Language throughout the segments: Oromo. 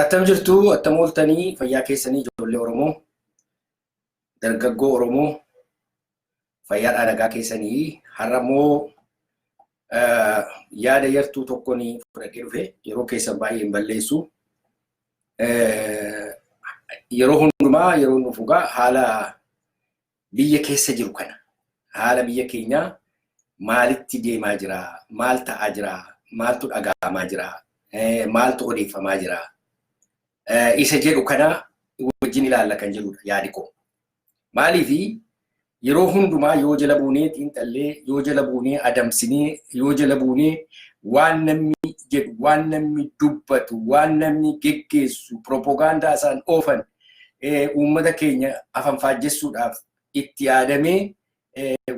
Attam jirtu, attam ooltanii, fayyaa keessanii? Ijoollee Oromoo, dargaggoo Oromoo, fayyaadhaa, nagaa keessanii? Har'a immoo yaada yartuu tokkoon fudhadhee dhufe. Yeroo keessan baay'ee hin balleessu. Yeroo hundumaa yeroo nuuf dhugaa haala biyya keessa jiru kana, haala biyya keenyaa, maalitti deemaa jira, maal ta'aa jira, maaltu dhaga'amaa jira, maaltu odeeffamaa jira isa jedhu kana wajjin ilaalla kan jedhudha yaadi koo. Maaliifi, yeroo hundumaa yoo jala buunee xiinxallee, yoo jala buunee adamsinee, yoo jala buunee waan namni jedhu, waan namni dubbatu, waan namni geggeessu, piroopagaandaa isaan oofan, uummata keenya afanfaajjessuudhaaf itti yaadamee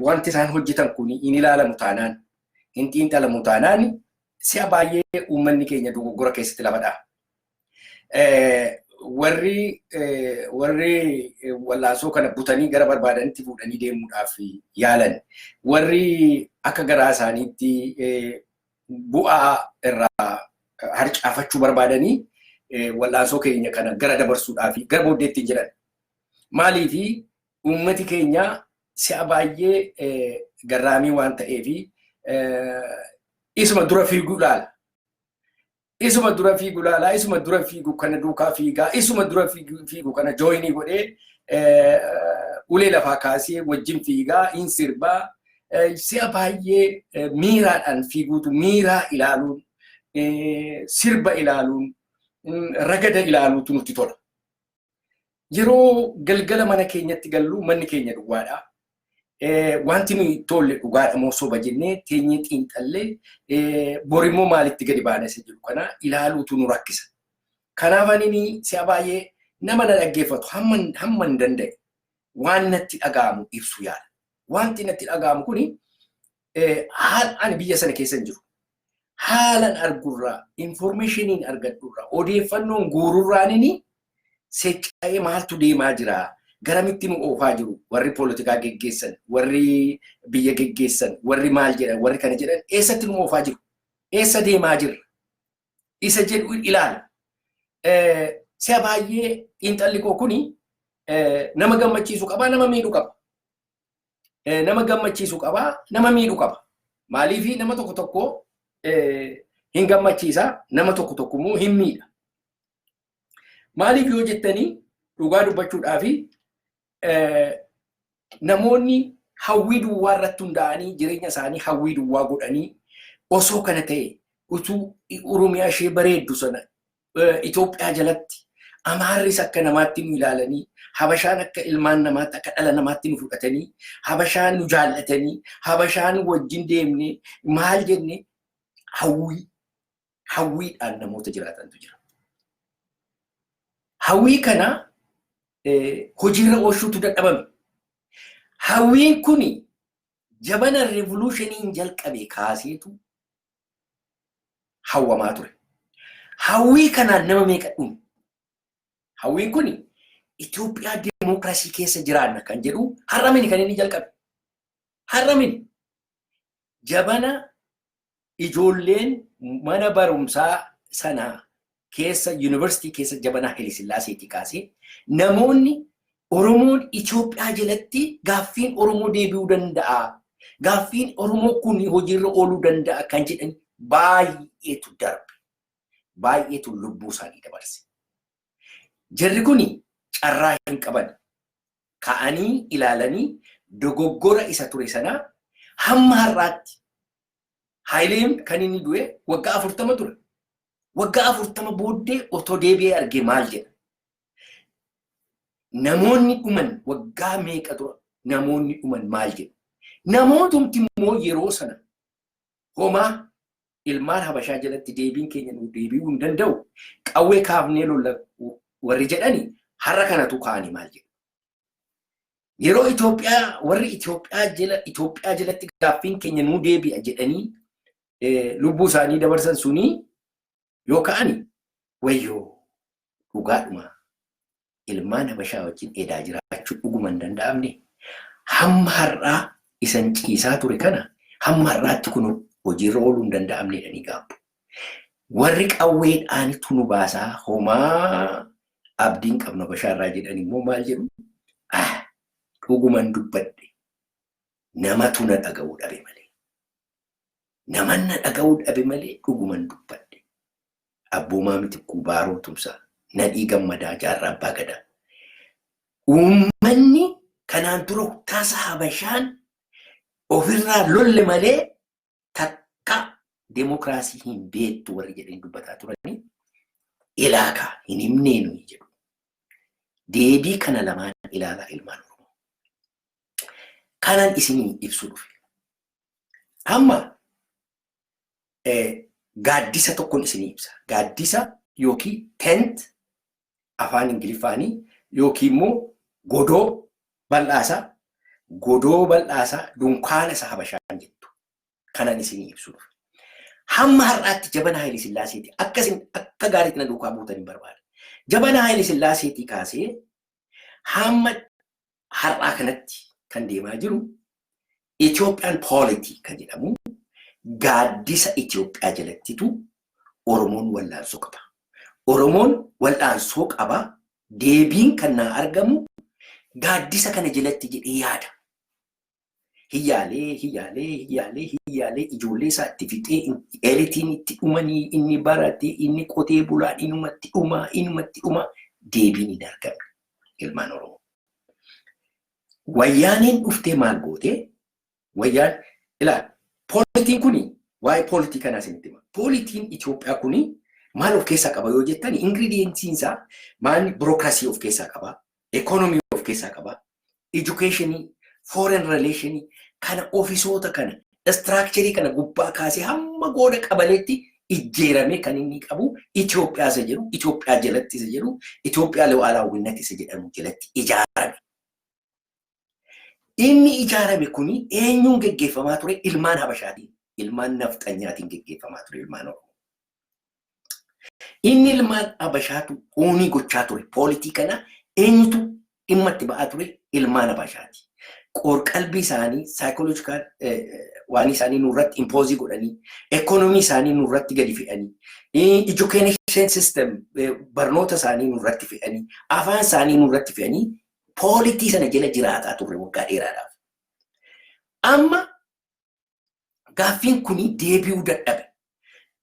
wanti isaan hojjetan kun hin ilaalamu taanaan, hin xiinxalamu taanaan, si'a baay'ee uummanni keenya dogoggora keessatti lafa dha'a. Warri wallaansoo kana butanii gara barbaadanitti fuudhanii deemuudhaaf yaalan, warri akka garaa isaaniitti bu'aa irraa harcaafachuu barbaadanii, wallaansoo keenya kana gara dabarsuudhaaf gara booddeetti hin jiran. Maaliifi, uummati keenya si'a baay'ee garraamii waan ta'eefi isuma dura fiiguu ilaala. Isuma dura fiigu ilaalaa, isuma dura fiigu kana duukaa fiigaa, isuma dura fiigu kana join godhee, ulee lafaa kaasee wajjin fiigaa, hin sirbaa. Si'a baay'ee miiraadhaan fiiguutu, miiraa ilaaluun, sirba ilaaluun, ragada ilaaluutu nutti tola. Yeroo galgala mana keenyatti gallu manni keenya duwwaadha. Wanti nuyi tolle dhugaadha moo soba jennee teenyee xiinxallee borimmoo maalitti gadi baana isa jedhu kana ilaaluutu nu rakkisa. Kanaaf ani si'a baay'ee nama na dhaggeeffatu hamma hin danda'e waan natti dhaga'amu ibsu yaala. Wanti natti dhaga'amu kuni haala ani biyya sana keessa hin jiru. Haalan argurraa, informationiin argadhurraa, odeeffannoon guururraanini secca'ee maaltu deemaa jira? Garamitti nu oofaa jiru? Warri poolitikaa geggeessan, warri biyya geggeessan, warri maal jedhan, warri kana jedhan, eessatti nu oofaa jiru? Eessa deemaa jirra? Isa jedhu ilaala. Si'a baay'ee xiinxalli koo kuni nama gammachiisu qaba, nama miidhu qaba. Nama gammachiisu qaba, nama miidhu qaba. Maaliif, nama tokko tokko hin gammachiisa, nama tokko tokko immoo hin miidha. Maaliif yoo jettanii, dhugaa dubbachuudhaafi namoonni hawwii duwwaa irratti hundaa'anii, jireenya isaanii hawwii duwwaa godhanii, osoo kana ta'e, utuu Oromiyaa ishee bareeddu sana Itoophiyaa jalatti Amaarris akka namaatti nu ilaalanii, Habashaan akka ilmaan namaatti, akka dhala namaatti nu fudhatanii, Habashaan nu jaallatanii, Habashaan wajjin deemnee maal jenne, hawwii hawwiidhaan namoota jiraatantu jira. Hawwii kana hojiirra oolchuutu dadhabame. Hawwiin kuni jabana revolutioniin jalqabe kaaseetu hawwamaa ture. Hawwii kanaan nama meeqa dhume? Hawwiin kuni Itoophiyaa dimookiraasii keessa jiraanna kan jedhu har'a mini kan inni jalqabe. Har'a mini. Jabana ijoolleen mana barumsaa sana keessa, yuunivarsiitii keessa, jabana Haile Sillaaseetii kaasee namoonni Oromoon Itoophiyaa jalatti gaaffiin Oromoo deebi'uu danda'a. Gaaffiin Oromoo kun hojiirra ooluu danda'a kan jedhan baay'eetu darbe. Baay'eetu lubbuu isaanii dabarse. Jarri kun carraa hin qaban. Ka'anii ilaalanii dogoggora isa ture sanaa hamma har'aatti. Haayileen kan inni du'e waggaa 40 ture. Waggaa 40 booddee otoo deebi'ee argee maal jedha? Namoonni dhuman waggaa meeqa dura namoonni dhuman maal jedhu? Namootumti immoo yeroo sana homaa ilmaan Habashaa jalatti deebiin keenya nu deebi'uu hin danda'u, qawwee kaafnee lolla warri jedhani har'a kanatu ka'anii maal jedhu? Yeroo Itoophiyaa warri Itoophiyaa jalatti gaaffiin keenya nuu deebi'a jedhanii lubbuu isaanii dabarsan sunii yoo ka'ani, wayyoo, dhugaadhuma ilmaan Habashaa wajjin edaa jiraachuu dhuguma hin danda'amne, hamma har'aa isan ciisaa ture kana hamma har'aatti kun hojiirra ooluu hin danda'amne jedhanii gaabbu. Warri qawweedhaanitu nu baasaa, homaa abdiin qabnu Habashaarraa jedhan immoo maal jedhu? "Ah, dhuguman dubbadhe, namatu na dhaga'uu dhabe malee. Naman na dhaga'uu dhabe malee dhuguman dubbadhe. Abboomaa Mitikkuu, Baaroo Tumsaa, Nadhii Gammadaa, Jaarraa Abbaa Gadaa. Uummanni kanaan dura tasa Habashaan ofirraa lolle malee takka demokiraasii hin beektu warri jedhanii dubbataa turanii ilaakaa hin himnee nuyi" jedhu. Deebii kana lamaan ilaalaa, ilmaan Oromoo. Kanan isinii ibsuu dhufe. Amma gaaddisa tokkoon isinii ibsa. Gaaddisa yookiin tent afaan Ingiliffaanii yookiin immoo godoo bal'aasaa, godoo bal'aasaa, dunkaana isa Habashaan jettu kanan isinii ibsuu dhufe. Hamma har'aatti jabana Haayile Sillaaseeti akkasin akka gaariitti na duukaa buutan hin barbaada. Jabana Haayile Sillaaseetii kaasee hamma har'aa kanatti kan deemaa jiru Itoophiyaan polity kan jedhamu gaaddisa Itoophiyaa jalattitu Oromoon wallaansoo qaba. Oromoon wal'aansoo qaba. Deebiin kan naa argamu gaaddisa kana jalatti jedhee yaada. Hiyyaalee, hiyyaalee, hiyyaalee, hiyyaalee, ijoollee isaa itti fixee, elitiin itti dhumanii, inni barate, inni qotee bulaan inumatti dhumaa, inumatti dhumaa, deebiin hin argamne, ilmaan Oromoo. Wayyaaneen dhuftee maal gootee? Wayyaan ilaa, polityn kuni, waa'ee polity kanaa isinitti hima. Polityn Itoophiyaa kuni maal of keessaa qaba yoo jettan, ingredientsiin isaa maal? Bureaucracy of keessaa qaba, economy of keessaa qaba, education, foreign relation kana, ofisoota kana, structure kana gubbaa kaasee hamma gooda qabaleetti ijjeeramee kan inni qabu Itoophiyaa isa jedhu, Itoophiyaa jalatti isa jedhu, Itoophiyaa lu'aalaawwinnat isa jedhamu jalatti ijaarame. Inni ijaarame kuni eenyuun geggeeffamaa ture? Ilmaan Habashaatiin, ilmaan nafxanyaatiin geggeeffamaa ture, ilmaan Oromoo. Inni ilmaan Habashaatu ownii gochaa ture. Polity kana eenyutu dhimma itti ba'aa ture? Ilmaan Habashaati. Qorqalbii isaanii, psychological waan isaanii nurratti impose godhanii, economy isaanii nurratti gadi fe'anii, education system, barnoota isaanii nurratti fe'anii, afaan isaanii nurratti fe'anii, polity sana jala jiraataa turre waggaa dheeraadhaaf. Amma gaaffiin kuni deebi'uu dadhabe.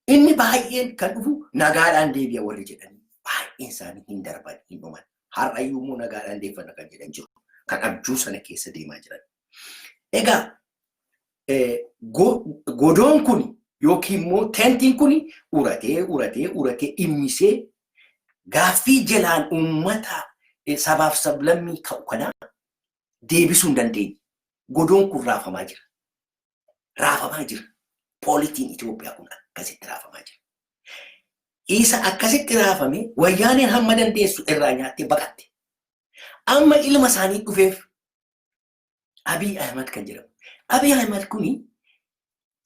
Inni baay'een kan dhufu nagaadhaan deebi'a warri jedhanii baay'een isaanii hin darban, hin dhuman. Har'ayyuu immoo nagaadhaan deeffanna kan jedhan jiru. Kan abjuu sana keessa deemaa jiran. Egaa godoon kun yookiin immoo tentiin kun uratee, uratee, uratee, dhimmisee gaaffii jalaan uummata sabaaf sablammii ka'u kana deebisuu hin dandeenye. Godoon kun raafamaa jira. Raafamaa jira. Polityn Itoophiyaa kun akkasitti raafamaa jira. Isa akkasitti raafame Wayyaaneen hamma dandeessu irraa nyaattee baqatte. Amma ilma isaanii dhufeef, Abiy Ahmad kan jedhamu. Abiy Ahmad kuni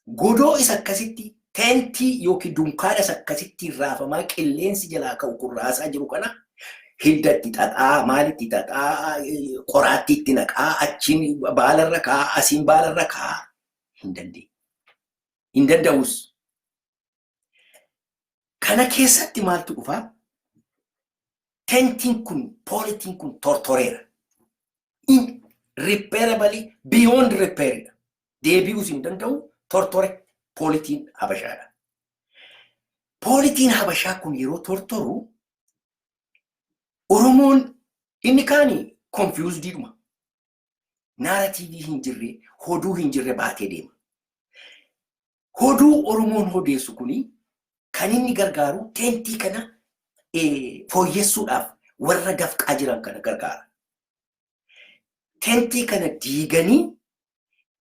godoo isa akkasitti, tentii yookiin dunkaana isa akkasitti raafamaa qilleensi jalaa ka'u kun raasaa jiru kana hidda itti xaxaa, maalitti xaxaa, qoraattii itti naqaa, achiin baalarra kaa'aa, asiin baalarra kaa'aa hin dandeenye. Hin danda'us. Kana keessatti maaltu dhufaa? Tentiin kun, polityn kun tortoreera. Irreparably, beyond repair. Deebi'uus hin danda'u, tortore polityn Habashaadha. Polityn Habashaa kun yeroo tortoru Oromoon inni kaani confused dhuma. Narrative hin jirre, hoduu hin jirre baatee deema. Hoduu Oromoon odeessu kuni kan inni gargaaru tentii kana fooyyessuudhaaf warra dafqaa jiran kana gargaara. Tentii kana diiganii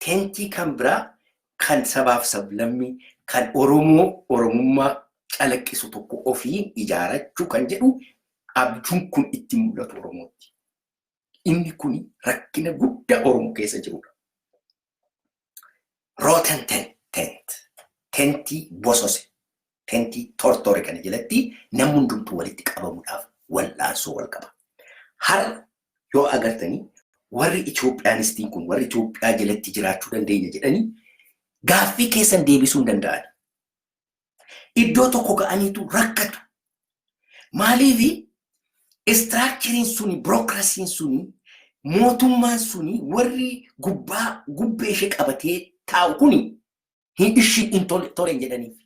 tentii kan biraa kan sabaaf sablammii, kan Oromoo Oromummaa calaqqisu tokko ofii ijaarachuu kan jedhu abjuun kun itti mul'atu Oromootti. Inni kun rakkina guddaa Oromoo keessa jirudha. Rotten tent, tentii bosose, tentii tortore kana jalatti namni hundumtuu walitti qabamuudhaaf wal'aansoo wal qaba. Har'a yoo agartanii, warri Itoophiyaanistiin kun, warri Itoophiyaa jalatti jiraachuu dandeenya jedhanii, gaaffii keessan deebisuu hin danda'an. Iddoo tokko ga'aniitu rakkatu. Maaliifi structureiin suni, bureaucracyn suni, mootummaan suni, warri gubbaa gubbee ishee qabatee taa'u kuni hin ishii hin tole jedhaniif.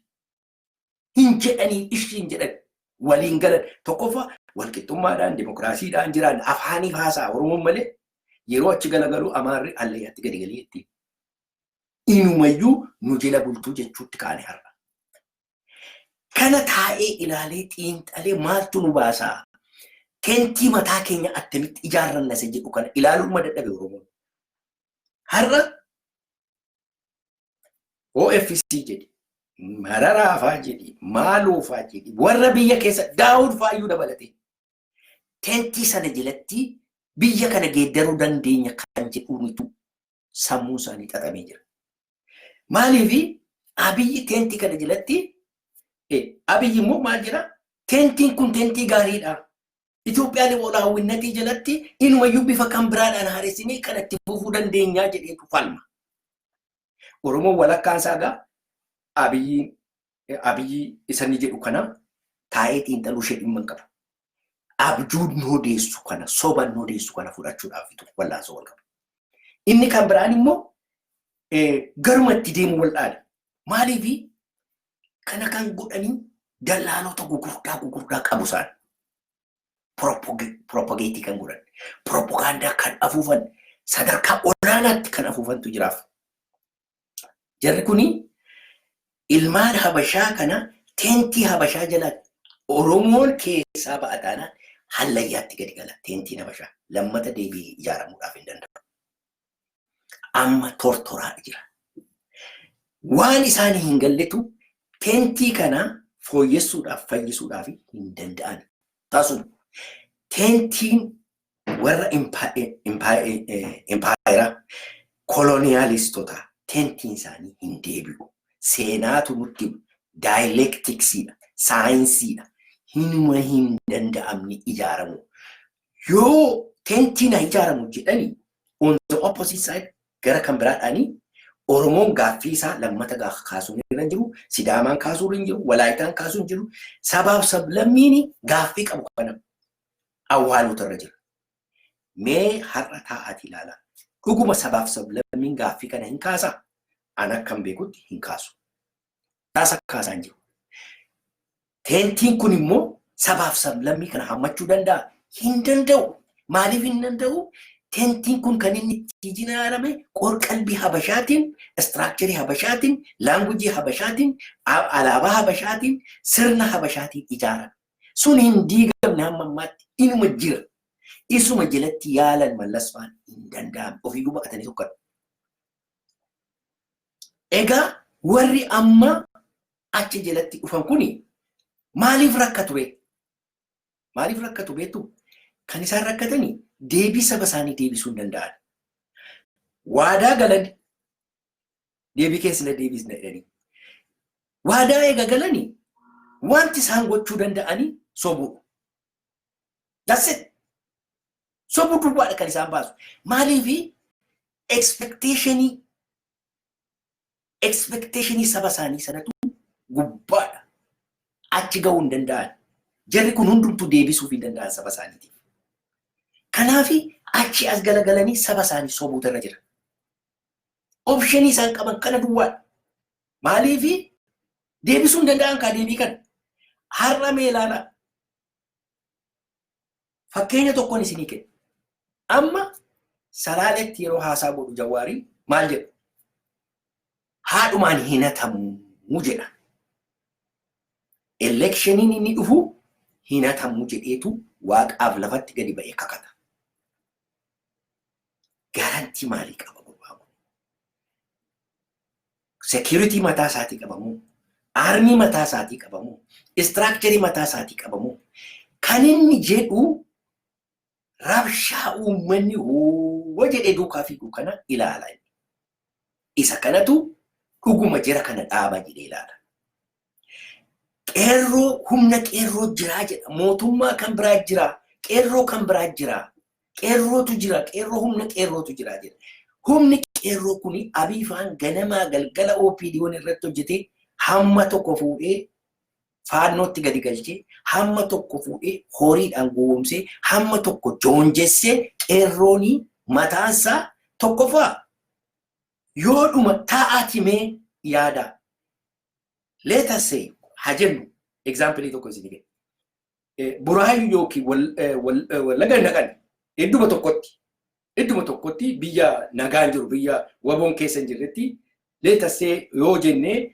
Hin jedhanii, ishii hin jedhan, waliin galan. Tokkoffaa, walqixxummaadhaan dimokiraasiidhaan jiraan afaaniif haasa'a Oromoon malee, yeroo achi galagalu Amaarri allayyaatti gadi galee ittiin. Inumayyuu nu jala bultuu jechuutti kaane har'a. Kana taa'ee ilaalee xiinxalee maaltu nu baasaa? Tentii mataa keenya attamitti ijaarranna isa jedhu kana ilaaluun dadhabe Oromoon. Har'a OFC jedhi, Mararaa faa jedhi, Maaloo faa jedhi, warra biyya keessa Daawud faayyuu dabalatee. Tentii sana jalatti biyya kana geeddaruu dandeenya kan jedhuunitu sammuu isaanii xaxamee jira. Maaliifi Abiyyi tentii kana jalatti, Abiyyi immoo maal jedha? Tentiin kun tentii gaariidha. Itoophiyaan olaawwinnatii jalatti inumayyuu bifa kan biraadhaan haaressinee kan itti fufuu dandeenyaa jedheetu falma. Oromoon walakkaan isaa egaa Abiyyi isa inni jedhu kana taa'ee xiinxaluu ishee dhimma hin qabu. Abjuu nu odeessu kana, soba nu odeessu kana fudhachuudhaaf wallaansoo wal qabu. Inni kan biraan immoo garuma itti deemu wal dhaale. Maaliifi kana kan godhanii dallaalota gugurdaa gugurdaa qabu isaan. Propagate kan godhan, propagaandaa kan afuufan, sadarkaa olaanaatti kan afuufantu jiraaf. Jarri kuni ilmaan Habashaa kana tentii Habashaa jala Oromoon keessaa ba'a taanaan hallayyaatti gadi gala tentiin Habashaa. Lammata deebi'ee ijaaramuudhaaf hin danda'u. Amma tortoraa jira. Waan isaanii hin galletu tentii kana fooyyessuudhaaf, fayyisuudhaaf hin danda'an. Tasuma. Tentiin warra impaayeraa koloniyaalistoota tentiin isaanii hin deebi'u. Seenaatu nutti dialecticsiidha, saayinsiidha. Hinuma hin danda'amne ijaaramu. Yoo tentiin haa ijaaramu jedhanii, on the opposite side, gara kan biraadhaanii, Oromoon gaaffii isaa lammata kaasuun irra hin jiru, Sidaamaan kaasuun hin jiru, Walaayitaan kaasuun hin jiru, sabaaf sablammiin gaaffii qabu kana awwaaluutu irra jira. Mee har'a taa'atii ilaalaa. Dhuguma sabaaf sablammiin gaaffii kana hin kaasaa? An akkan beekutti hin kaasu. Taasa kaasaa hin jiru. Tentiin kun immoo sabaaf sablammii kana hammachuu danda'a? Hin danda'u. Maaliif hin danda'u? Tentiin kun kan inni itti ijaarame qorqalbii Habashaatiin, structureii Habashaatiin, languageii Habashaatiin, alaabaa Habashaatiin, sirna Habashaatiin ijaarame. Sun hin diigamne, hamma ammaatti inuma jira. Isuma jalatti yaalan Mallas faan, hin danda'amne. Ofiiyyuu baqatanii tokkan. Egaa warri amma achi jalatti dhufan kuni maaliif rakkatu ree? Maaliif rakkatu beektu? Kan isaan rakkatanii deebii saba isaanii deebisuu hin danda'an. Waadaa galan, deebii keessa deebisna jedhanii. Waadaa eega galanii wanti isaan gochuu danda'anii sobuudha. That's it. Sobuu duwwaadha kan isaan baasu. Maaliifi expectationii saba isaanii sanatu gubbaadha. Achi gahuu hin danda'an. Jarri kun hundumtuu deebisuuf hin danda'an saba isaaniitiif. Kanaafi achi as galagalanii saba isaanii sobuutu irra jira. Optionii isaan qaban kana duwwaadha. Maaliifi deebisuu hin danda'an kaa deebii kana. Har'a mee ilaalaa. Fakkeenya tokkoon isinii kenna. Amma Salaaletti yeroo haasaa godhu Jawaarii maal jedha? Haadhumaan hin hatamuu jedha. Electioniin inni dhufu hin hatamuu jedheetu waaqaaf lafatti gadi ba'ee kakata. Guarantee maalii qaba gurbaan kun? Security mataa isaatii qabamoo? Army mataa isaatii qabamoo? Structureii mataa isaatii qabamoo? Kan inni jedhu rabshaa uummanni hoo jedhee duukaa fiigu kana ilaala. Isa kanatu dhuguma jira kana dhaaba jedhee ilaala. Qeerroo, humna qeerroo jiraa jedha. Mootummaa kan biraa jira. Qeerroo kan biraa jira. Qeerrootu jira. Qeerroo, humna qeerrootu jira jedha. Humni qeerroo kuni Abiifaan ganamaa galgala OPDO'n irratti hojjetee hamma tokko fuudhee Faannootti gadi galchee, hamma tokko fuudhee horiidhaan gowwoomsee, hamma tokko joonjessee, qeerroonii mataansaa tokkoffaa yoodhuma taa'aati mee yaada. Let us say, haa jennu, example tokko isin kenna. Buraayyuu yookiin Wallaga naqan idduma tokkotti biyya nagaan jiru, biyya waboon keessa hin jirretti, let us say yoo jenne,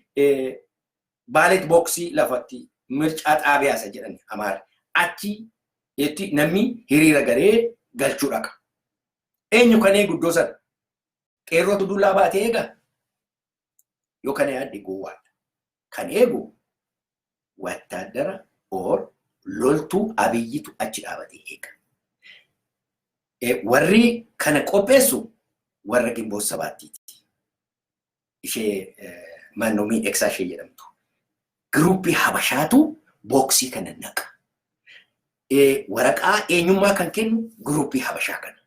ballot boxii lafatti mircaa xaabiyaa isa jedhan Amaara. Achi itti namni hiriira garee galchuu dhaqa. Eenyu kan eegu iddoo sana? Qeerrootu dullaa baatee eega? Yoo kana yaadde gowwaadha. Kan eegu wattaaddara or loltuu Abiyyitu achi dhaabatee eega. Warri kana qopheessu warra Ginboot Sabaattiiti. Ishee mannoo miidhagsaa ishee jedhamtu. Groupii Habashaatu boxii kana naqa. Waraqaa eenyummaa kan kennu groupii Habashaa kana.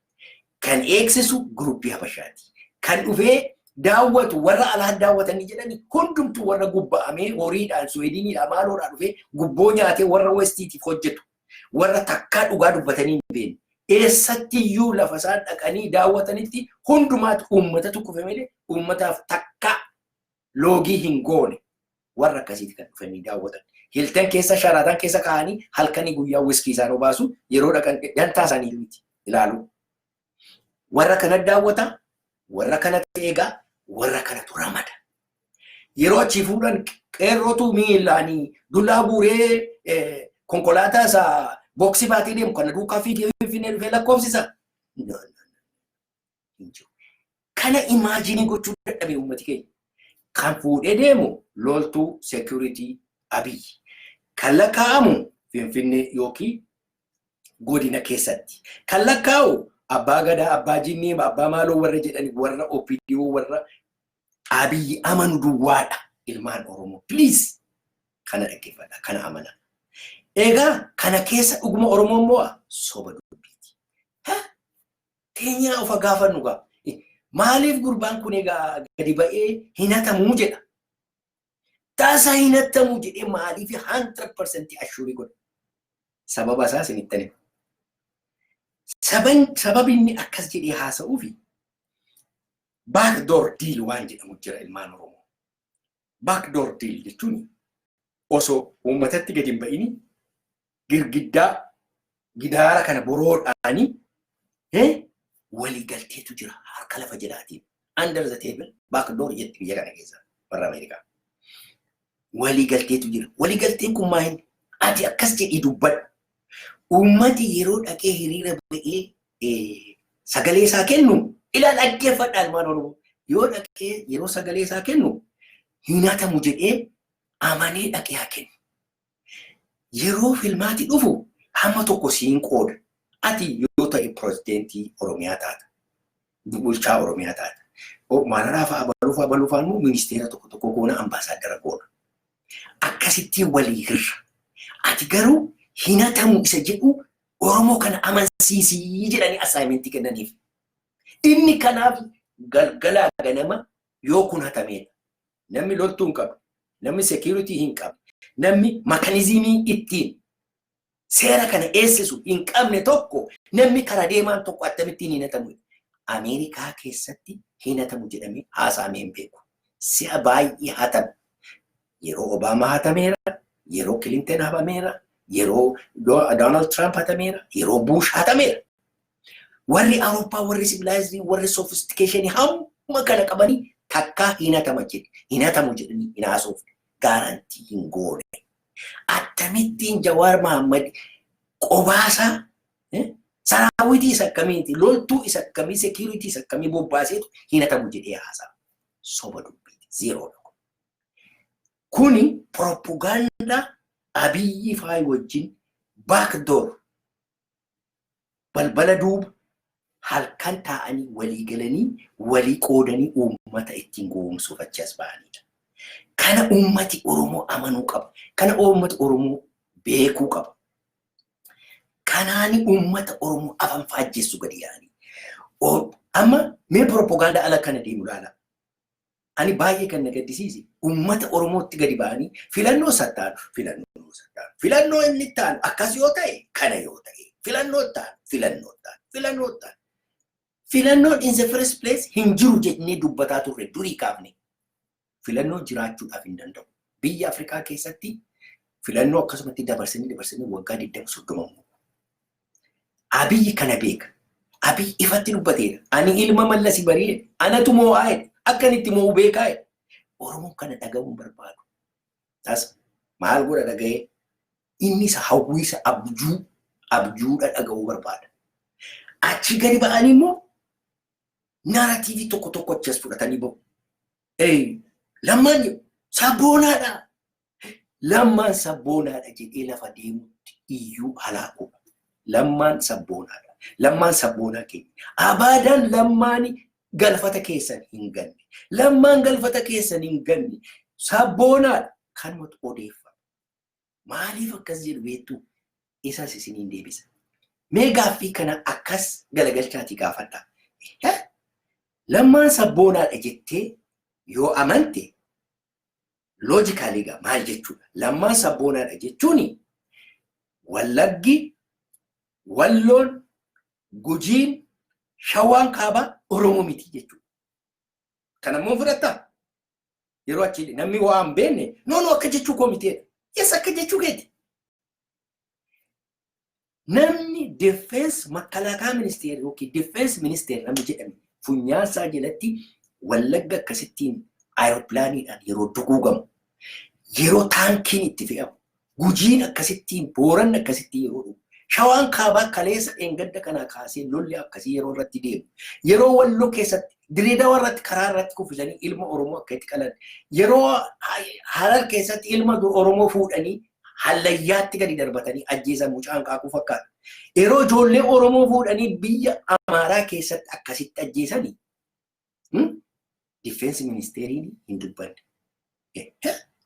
Kan eegsisu groupii Habashaati. Kan dhufee daawwatu, warra alaan daawwatanii jedhani hundumtuu warra gubba'amee horiidhaan Suweediniidhaan maaloodhaan dhufee gubboo nyaatee warra Westiitiif hojjetu. Warra takkaa dhugaa dubbatanii hin beekne. Eessattiyyuu lafa isaan dhaqanii daawwatanitti hundumaatti uummatatu kufe malee uummataaf takkaa loogii hin goone, warra akkasiiti kan dhufanii daawwatan. Hilton keessa, Sheraton keessa kaa'anii halkanii guyyaa wiskii isaan obaasu, yeroo dhaqan dantaa isaanii miti ilaalu. Warra kana daawwata, warra kanatu eegaa, warra kanatu ramada. Yeroo achii fuudhan qeerrootu miilaanii dullaa guuree konkolaataa isaa boxii baatee deemu kana duukaa fiigee Finfinnee dhufee lakkoofsisa. Kana imagine gochuu dadhabe uummati keenya. Kan fuudhee deemu loltuu security Abiyyi. Kan lakkaa'amu Finfinnee yookiin godina keessatti. Kan lakkaa'u abbaa gadaa, abbaa jinnii, abbaa maaloo warra jedhani, warra OPDO, warra Abiyyi amanu duwwaadha ilmaan Oromoo. Please, kana dhaggeeffadha, kana amana. Egaa kana keessa dhuguma Oromoon mo'a, soba dubbiiti. Teenyaa ofa gaafannu gaa. Maaliif gurbaan kun egaa gadi ba'ee hin hatamuu jedha? Tasa hin hatamuu jedhee maaliif 100% assure godha? Sababa isaa isinittan hima. Sababi inni akkas jedhee haasa'uufi backdoor deal waan jedhamu jira, ilmaan Oromoo. Backdoor deal jechuun osoo uummatatti gadi hin ba'ini girgiddaa gidaara kana boroodhaanii waliigalteetu jira harka lafa jalaatiin. Under the table, backdoor jetti biyya kana keessa warra Ameerikaa. Waliigalteetu jira. Waliigalteen kun maal? Ati akkas jedhii dubbadhu. Uummati yeroo dhaqee hiriira ba'ee sagalee isaa kennu ilaa, dhaggeeffadha ilmaan Oromoo. Yoo dhaqee yeroo sagalee isaa kennu hin hatamu jedhee amanee dhaqee haa kennu. Yeroo filmaati dhufu hamma tokko siin qooda. Ati yoo ta'e pirezidentii Oromiyaa taata. Bulchaa Oromiyaa taata. Mararaa fa'a, baluu fa'a, baluu fa'a immoo ministeera tokko tokko goona, ambaasaaddara goona. Akkasittiin walii hirra. Ati garuu hin hatamu isa jedhu Oromoo kana amansiisii jedhanii assignmentii kennaniif. Inni kanaaf galgalaa ganama yoo kun hatameedha. Namni loltuu hin qabu. Namni security hin qabu. Namni mechanismii ittiin seera kana eessisu hin qabne tokko, namni kara deemaan tokko akkamittiin hin hatamu? Ameerikaa keessatti hin hatamu jedhamee haasa'amee hin beeku. Si'a baay'ee hatame. Yeroo Obaamaa hatameera, yeroo Clinton hatameera, yeroo Donald Trump hatameera, yeroo Bush hatameera. Warri Awurooppaa, warri civilized, warri sophistication hamma kana qabanii takkaa hin hatama jedhe, hin hatamu jedhanii hin haasofne, guarantee hin goone. Akkamittiin Jawaar Mahammad qobaasaa saraawitii isa akkamiiti, loltuu isa akkamii, security isa akkamii bobbaaseetu hin hatamu jedhee haasa'a? Soba dubbiiti. Zerodha. Kuni propagaandaa Abiyyi faayi wajjin backdoor, balbala duuba halkan taa'anii walii galanii walii qoodanii uummata ittiin gowwoomsuuf achi as ba'anidha. Kana uummati Oromoo amanuu qaba. Kana uummati Oromoo beekuu qaba. Kanaani uummata Oromoo afaan faajjessu gadi yaa'anii. Amma mee propagaandaa ala kana deemu ilaala. Ani baay'ee kan na gaddisiise, uummata Oromootti gadi ba'anii filannoo sattaanu, filannoo sattaanu, filannoo inni taanu akkas yoo ta'e, kana yoo ta'e, filannoo taanu, filannoo taanu, filannoo taanu. Filannoon in the first place hin jiru jennee dubbataa turre durii kaafne. Filannoon jiraachuudhaaf hin danda'u. Biyya Afrikaa keessatti filannoo akkasumatti dabarsanii dabarsanii waggaa 20 30. Abiyyi kana beeka. Abiyyi ifatti dubbateera. "Ani ilma Mallasi barii, anatu moo'aa jedhe. Akka inni itti moo'u beekaa" jedhe. Oromoon kana dhaga'uu hin barbaadu. Tas maal godha dhaga'ee? Inni isa hawwiisa abjuu abjuudha dhaga'uu barbaada. Achi gadi ba'anii immoo narrative tokko tokko achas fudhatanii ba'u. Lammaan sabboonaadha. Lammaan sabboonaadha jedhee lafa deemutti iyyuu halaakuudha. Lammaan sabboonaadha. Lammaan sabboonaa keenya. Abaadaan Lammaani galfata keessan hin ganne. Lammaan galfata keessan hin ganne. Sabboonaadha. Kanumatu odeeffama. Maaliif akkas jedhu beektu? Isas isiniin deebisa. Mee gaaffii kana akkas galagalchaatii gaafadha. Lammaan sabboonaadha jettee yoo amante, logically egaa maal jechuudha? Lammaan sabboonaadha jechuun Wallaggi, Walloon, Gujiin, Shawaan Kaabaa Oromoo miti jechuudha. Kanammoo fudhattaa? Yeroo achi namni waa hin beekne, "No, no, akka jechuu koo miteedha." Yes, akka jechuu keeti. Namni defense makalaakaa ministeera yookiin defense ministeera namni jedhame funyaansaa jalatti Wallagga akkasittiin aeroplane-iidhaan yeroo duguugamu, yeroo taankiin itti fe'amu, Gujiin akkasittiin, Booranni akkasittiin yeroo dhugu, Shawaan Kaabaa kaleessa dheengadda kanaa kaasee lolli akkasii yeroo irratti deemu, yeroo Walloo keessatti Direedawaa irratti karaa irratti kuffisanii ilma Oromoo akka itti qalan, yeroo Harar keessatti ilma Oromoo fuudhanii hallayyaatti gadi darbatanii ajjeesan, mucaan qaaquu fakkaata. Yeroo ijoollee Oromoo fuudhanii biyya Amaaraa keessatti akkasitti ajjeesanii, defense ministeeriin hin dubbanne.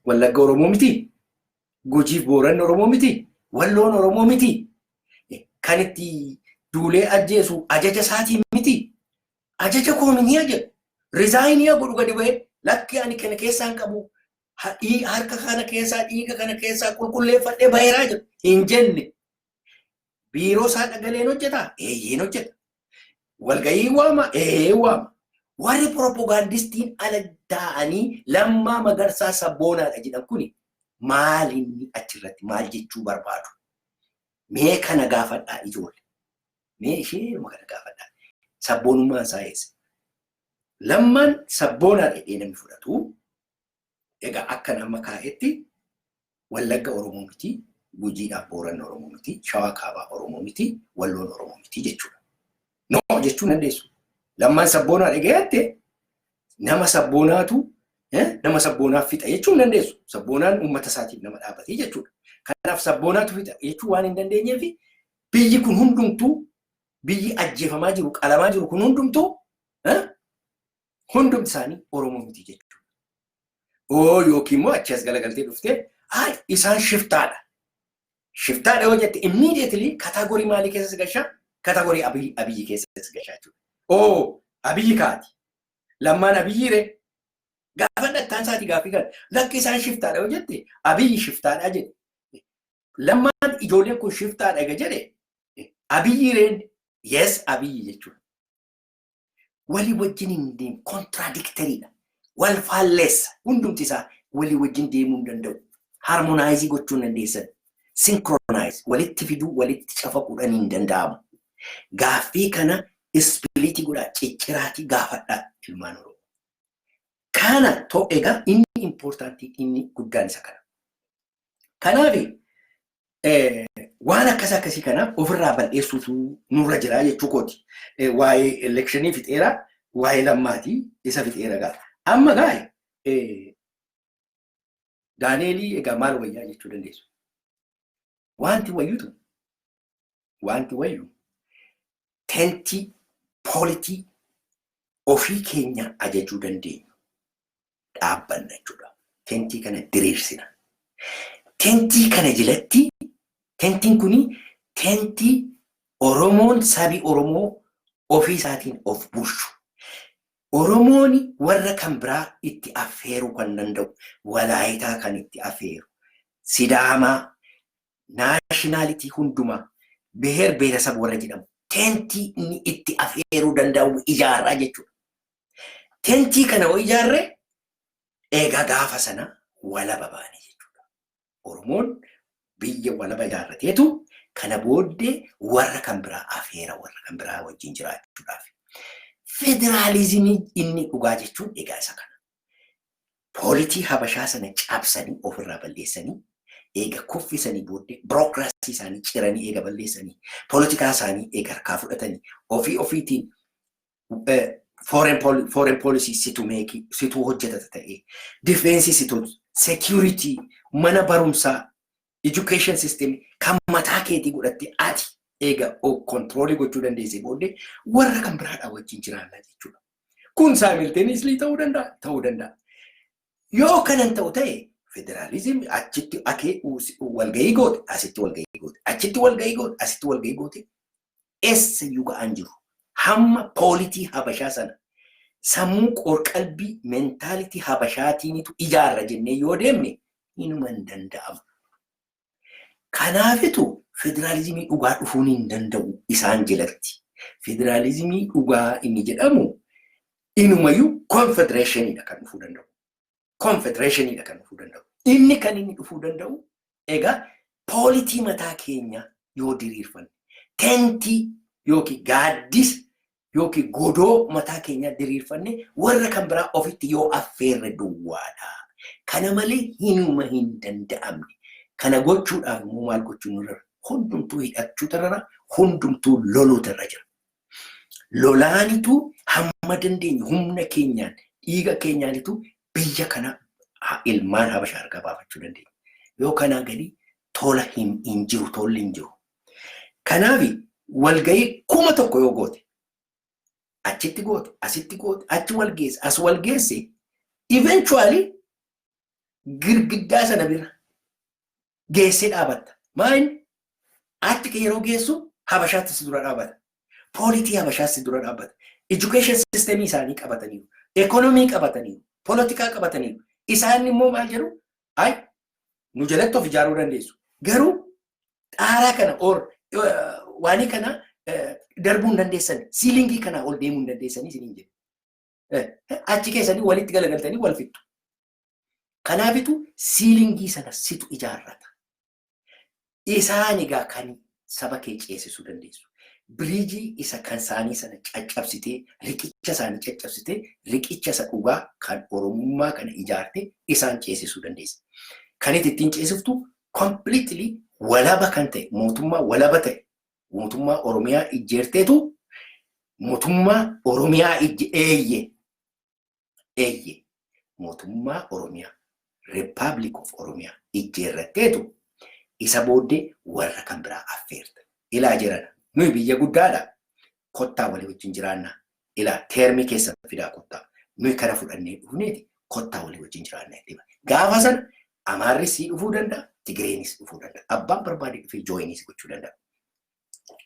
Wallagga Oromoo miti. Gujiif Booranni Oromoo miti. Walloon Oromoo miti. Kan itti duulee ajjeesu ajaja isaatiin miti. Ajaja koominii jedhu. Resign godhu gadi ba'ee, "Lakki, ani kana keessaan qabu, harka kana keessaa dhiiga kana keessaa qulqulleeffadhee baheeraa" jedhu hin jenne. Biiroo isaa dhagaleen hojjetaa? Eeyyeen hojjeta. Walgahii waama? Ee, waama. Warri propagandist-iin ala taa'anii Lammaa Magarsaa sabboonaadha jedhan kuni maal inni achirratti maal jechuu barbaadu? Mee kana gaafadhaa, ijoollee. Mee ishee kana gaafadhaa. Sabboonummaan isaa eessa? Lammaan sabboonaadha jedhee namni fudhatu, egaa akka nama kaa'etti Wallagga Oromoo miti, Gujiidhaaf Booranni Oromoo miti, Shawaa Kaabaa Oromoo miti, Walloon Oromoo miti jechuudha. No jechuu dandeessu. Lammaan sabboonaa dhagayatte nama sabboonaatu nama sabboonaaf fixa jechuu hin dandeessu. Sabboonaan uummata isaatiif nama dhaabbatee jechuudha. Kanaaf sabboonaatu fixa jechuu waan hin dandeenyeef, biyyi kun hundumtuu, biyyi ajjeefamaa jiru, qalamaa jiru kun hundumtuu, hundumti isaanii Oromoo miti jechuudha. Oo, yookiin immoo achi as galagaltee dhuftee, "Ay, isaan shiftaadha." Shiftaadha yoo jette, immediately category maalii keessa si gashaa? Category Abiyyi keessa si gashaa jechuudha. Oo, Abiyyi kaati. Lammaan Abiyyi ree? Gaafa dhattaan isaatii gaaffii kana. "Lakki, isaan shiftaadha" yoo jette, Abiyyi shiftaadha jedhe. Lammaan "Ijoolleen kun shiftaadha" ega jedhe, Abiyyi reen? Yes, Abiyyi jechuudha. Walii wajjin hin deemu, contradictory-dha. Wal faalleessa, hundumti isaa walii wajjin deemuu hin danda'u. Harmonize gochuu hin dandeessan. Synchronize walitti fiduu, walitti cafaquudhaan hin danda'amu. Gaaffii kana split godhaa, cicciraatii gaafadhaa, ilmaan Oromoo. Kana ta'u egaa inni important, inni guddaan isa kana. Kanaaf waan akkas akkasii kana ofirraa bal'eessuutu nurra jira jechuu kooti. Waa'ee election fixeera, waa'ee Lammaatii isa fixeera gaa. Amma gaa Daaneelii egaa maal wayyaa jechuu dandeessu. Wanti wayyutu, wanti wayyu tent polity ofii keenya ajajuu dandeenyu dhaabbanna jechuudha. Tent kana diriirsina. Tent kana jalatti, tent-iin kuni tent Oromoon, sabi Oromoo ofii isaatiin of bulchu. Oromoon warra kan biraa itti affeeruu kan danda'u, Walaayitaa kan itti affeeru, Sidaamaa, nationality hundumaa, ብሔር ብሔረሰብ warra jedhamu, tentii inni itti affeeruu danda'u ijaarraa jechuudha. Tentii kana yoo ijaarre, egaa gaafa sana walaba baane jechuudha. Oromoon biyya walaba ijaarrateetu kana booddee warra kan biraa afeera, warra kan biraa wajjin jiraachuudhaaf. Federaalizimii inni dhugaa jechuun egaa isa kana. Polity Habashaa sana cabsanii ofirraa balleessanii, eega kuffisanii booddee, bureaucracy isaanii ciranii eega balleessanii, poolitikaa isaanii eega harkaa fudhatanii, ofii ofiitiin foreign policy situ make situu hojjetata ta'ee, defense situ, security, mana barumsaa, education system kan mataa keetii godhatte ati eega control gochuu dandeessee booddee, warra kan biraadhaa wajjin jiraannaa jechuudha. Kun simultaneously ta'uu danda'a, ta'uu danda'a. Yoo kanan ta'u ta'e, federaalizimii achitti akee walgahii goote, asitti walgahii goote, achitti walgahii goote, asitti walgahii goote, eessayyuu ga'aan jiru. Hamma polity Habashaa sana sammuu qorqalbii mentality Habashaatiinitu ijaarra jennee yoo deemne, inuma hin danda'amu. Kanaafitu federaalizimii dhugaa dhufuun hin danda'u isaan jalatti. Federaalizimii dhugaa inni jedhamu inumayyuu confederationiidha kan dhufuu danda'u. Confederationiidha kan dhufuu danda'u. Inni kan inni dhufuu danda'u egaa polity mataa keenya yoo diriirfanne, tentii yookiin gaaddisa yookiin godoo mataa keenya diriirfanne, warra kan biraa ofitti yoo affeerre duwwaadha. Kana malee hinuma hin danda'amne. Kana gochuudhaaf immoo maal gochuun nurra? Hundumtuu hidhachuu irra, hundumtuu loluutu irra jira. Lolaanitu hamma dandeenye humna keenyaan, dhiiga keenyaanitu biyya kana ilmaan Habashaa harkaa baafachuu dandeenya. Yoo kanaa gadi tola hin jiru, tolli hin jiru. Kanaaf walgahii 1000 yoo goote, achitti goote, asitti goote, achi wal geesse, as wal geesse, eventually girgiddaa sana bira geessee dhaabatta. Maal achi yeroo geessu Habashaatti si dura dhaabbata. Polity Habashaatti si dura dhaabbata. Education system isaanii qabataniiru. Economy qabataniiru. Polotikaa qabataniiru. Isaan immoo maal jedhu? Ay, nu jalatti of ijaaruu dandeessu. Garuu xaaraa kana or waanii kana darbuu hin dandeessan. Ceiling kana ol deemuu hin dandeessanii isiniin jedhu. Achi keessanii walitti galagaltanii wal fixxu. Kanaafitu ceiling sana situ ijaarrata. Isaan egaa kan saba kee ceesisuu dandeessu. Bridge isa kan isaanii sana caccabsitee, riqicha isaanii caccabsitee, riqicha isa dhugaa kan Oromummaa kana ijaarte isaan ceesisuu dandeessa. Kan itti ittiin ceesiftu completely walaba kan ta'e, mootummaa walaba ta'e, mootummaa Oromiyaa ijjeerteetu, mootummaa Oromiyaa eeyye eeyye mootummaa Oromiyaa, Republic of Oromiyaa ijjeerratteetu, isa booddee warra kan biraa affeerta. Ilaa jiran, nuyi biyya guddaadha. Kottaa walii wajjin jiraannaa. Ilaa, term keessa fidaa kottaa. Nuyi kana fudhannee dhufneeti, kottaa walii wajjin jiraannaa. Gaafa sana Amaarris sii dhufuu danda'a, Tigireenis dhufuu danda'a. Abbaan barbaade dhufee joinis gochuu danda'a.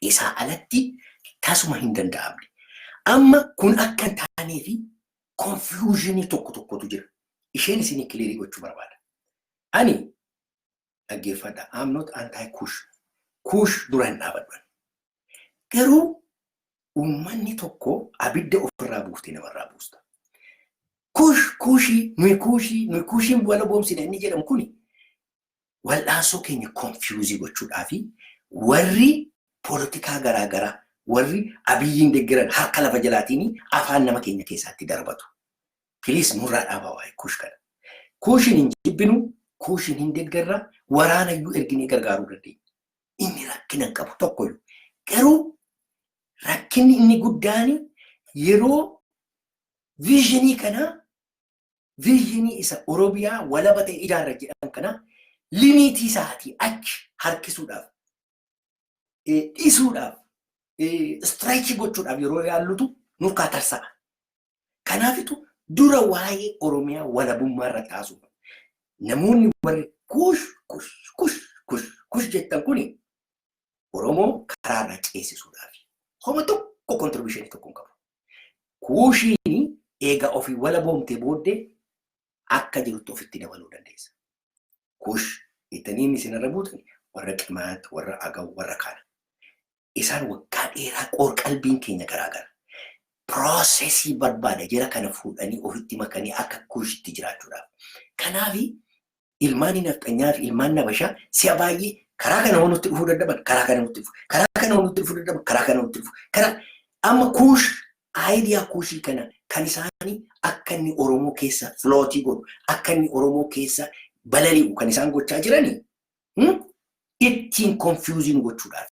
Isaa alatti tasuma hin danda'amne. Amma kun akka hin taanee fi confusion tokko tokkotu jira. Isheen isinii clear gochuu barbaada. Ani dhaggeeffadha. I'm not anti-Kush. Kush dura hin dhaabadhu. Garuu uummanni tokko abidda ofirraa buuftee namarraa buusta. Kush Kushii, nuyi Kushii, nuyi Kushiin wala boomsine inni jedhamu kuni wal'aansoo keenya confuse gochuudhaa fi warri poolitikaa garaagaraa, warri Abiyyiin deeggaran harka lafa jalaatiin afaan nama keenya keessaatti darbatu. Please, nurraa dhaabaa waa'ee Kush kana. Kushiin hin jibbinu, Kushiin hin deeggarra, waraanayyuu erginee gargaaruu dandeenya. Inni rakkina hin qabu tokkoyyuu. Garuu rakkinni inni guddaan yeroo vision kanaa, vision isa Oromiyaa walaba ta'e ijaarra jedhan kana, limit isaatii achi harkisuudhaaf, dhiisuudhaaf, stretch gochuudhaaf yeroo yaallutu nurkaa tarsa'a. Kanaafitu dura waa'ee Oromiyaa walabummaa irra taasuu. Namoonni warri Kush, Kush, Kush, Kush, Kush jettan kuni Oromoo karaarra ceesisuudhaaf. Homa tokko contribution tokko hin qabu. Kuushiin Eega ofii walaboomtee booddee akka jirutti ofitti dabaluu dandeessa. Kush ittanii inni isinirra buutan warra Qimaat, warra Agaw, warra kana. Isaan waggaa dheeraa qoor-qalbiin keenya garaagara. Process barbaada jara kana fuudhanii ofitti makanii akka Kushitti jiraachuudhaaf. Kanaaf ilmaan nafxanyaa fi ilmaan nabashaa si'a baay'ee karaa kana nutti dhufuu dadhaban, karaa kana nutti dhufu, karaa kana nutti dhufuu dadhaban, karaa kana nutti dhufu. Karaa amma Kuush idea Kuushii kana kan isaanii akka inni Oromoo keessa float godhu, akka inni Oromoo keessa balali'u kan isaan gochaa jiranii ittiin confusing gochuudhaaf.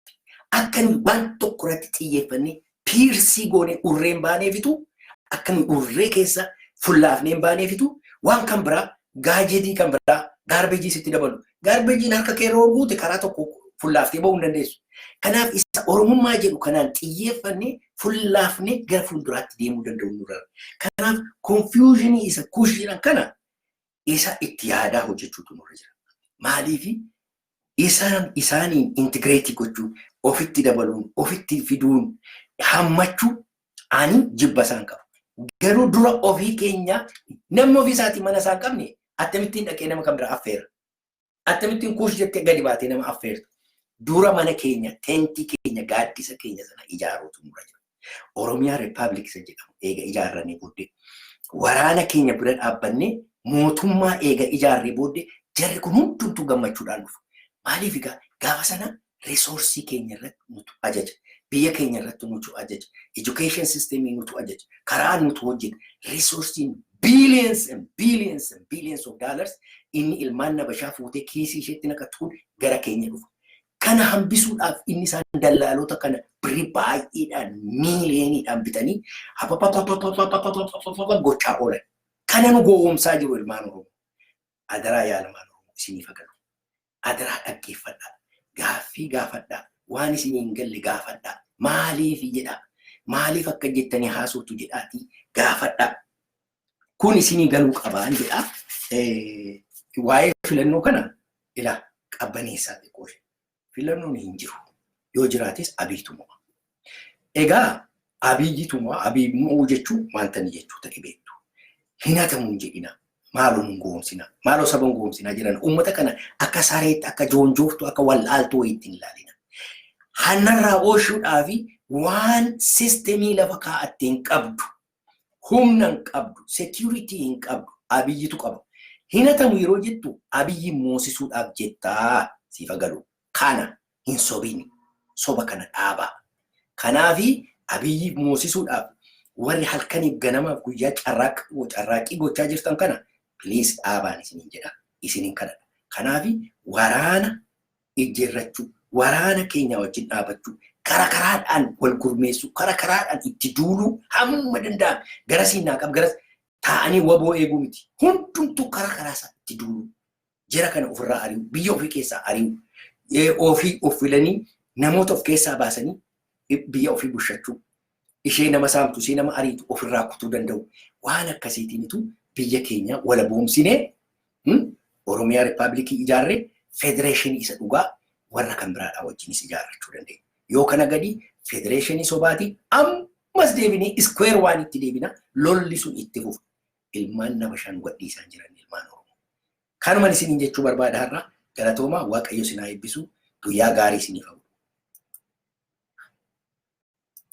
Akka inni waan tokko irratti xiyyeeffannee pierce goonee urreen baaneefitu, akka inni urree keessa fullaafnee hin baaneefitu, waan kan biraa gadget kan biraa garbage sitti dabalu. Garbageiin harka kee yeroo guute karaa tokko fullaaftee bahuu hin dandeessu. Kanaaf isa Oromummaa jedhu kanaan xiyyeeffannee fullaafnee gara fuulduraatti deemuu danda'u nurra. Kanaaf confusion isa Kush jedhan kana isa itti yaadaa hojjechuutu nurra jira. Maaliifi isaan isaaniin integrate gochuu, ofitti dabaluun, ofitti fiduun, hammachuu ani jibba isaan qabu. Garuu dura ofii keenya, namni ofii isaatii mana isaa hin qabne akkamittiin dhaqee nama kan biraa affeera? Akkamittiin Kuush jettee gadi baatee nama affeerta? Dura mana keenya, tent keenya, gaaddisa keenya sana ijaaruutu nurra jira. Oromiyaa Republic isa jedhamu eega ijaarranii booddee, waraana keenya bira dhaabbannee mootummaa eega ijaarree booddee, jarri kun hundumtuu gammachuudhaan dhufu. Maaliif egaa gaafa sana resource keenya irratti nutu ajaja. Biyya keenya irratti nutu ajaja. Education system nutu ajaja. Karaa nutu hojjeta. Resourceiin billions and billions and billions of dollars inni ilmaan nabashaa fuutee kiisii isheetti naqattu kun gara keenya dhufa. Kana hambisuudhaaf inni isaan dallaalota kana birrii baay'eedhaan miiliyooniidhaan bitanii gochaa oolan. Kana nu gowwoomsaa jiru ilmaan Oromoo. Adaraa yaa ilmaan Oromoo, isiniif agalu. Adaraa dhaggeeffadhaa. Gaaffii gaafadhaa. Waan isinii hin galle gaafadhaa. Maaliif jedhaa. Maaliif akka jettanii haasootu jedhaatii gaafadhaa. Kun isinii galuu qabaan jedhaa. Waa'ee filannoo kana ilaa qabbaneessaa xiqqoo. Filannoon hin jiru. Yoo jiraates Abiitu mo'a. Egaa Abiyyitu mo'a. Abiy mo'uu jechuun wanta inni jechuu ta'e beektu. Hin hatamu hin jedhina. Maaloo nun goomsina. Maaloo saba hin goomsinaa jiran. Uummata kana akka sareetti, akka joonjooftu, akka wallaaltuu wayiitti hin ilaalina. Hannarraa oolchuudhaa fi waan system lafa kaa'atte hin qabdu. Humna hin qabdu. Security hin qabdu. Abiyyitu qaba. Hin hatamu yeroo jettu Abiyyi moosisuudhaaf jettaa siif galu. Kana hin sobini. Soba kana dhaabaa. Kanaafi Abiyyi moosisuudhaaf warri halkaniif ganamaaf guyyaa carraaqqii gochaa jirtan kana please dhaabaan isiniin jedha. Isiniin kadhadha. Kanaafi waraana ijjeerrachuu, waraana keenya wajjin dhaabachuu, kara karaadhaan wal gurmeessuu, kara karaadhaan itti duuluu hamma danda'ame gara siinaa qab garas taa'anii waboo eeguu miti. Hundumtuu karaa karaa isaa itti duuluu. Jara kana ofirraa ari'u, biyya ofii keessaa ari'u, ofii of filanii namoota of keessaa baasanii biyya ofii bushachuu, ishee nama saamtu, ishee nama ariitu ofirraa kutuu danda'u. Waan akkasiitiinitu biyya keenya walaboomsinee Oromiyaa Republic ijaarree federation isa dhugaa warra kan biraadhaa wajjinis ijaarrachuu dandeenya. Yoo kana gadi federation sobaati, ammas deebinee square one itti deebina, lolli sun itti fufa. Ilmaan nama shan gadhiisaan jiran ilmaan Oromoo. Kanuman isiniin jechuu barbaada har'a. Galatoomaa, Waaqayyo isin haa eebbisu, guyyaa gaarii isiniif haa.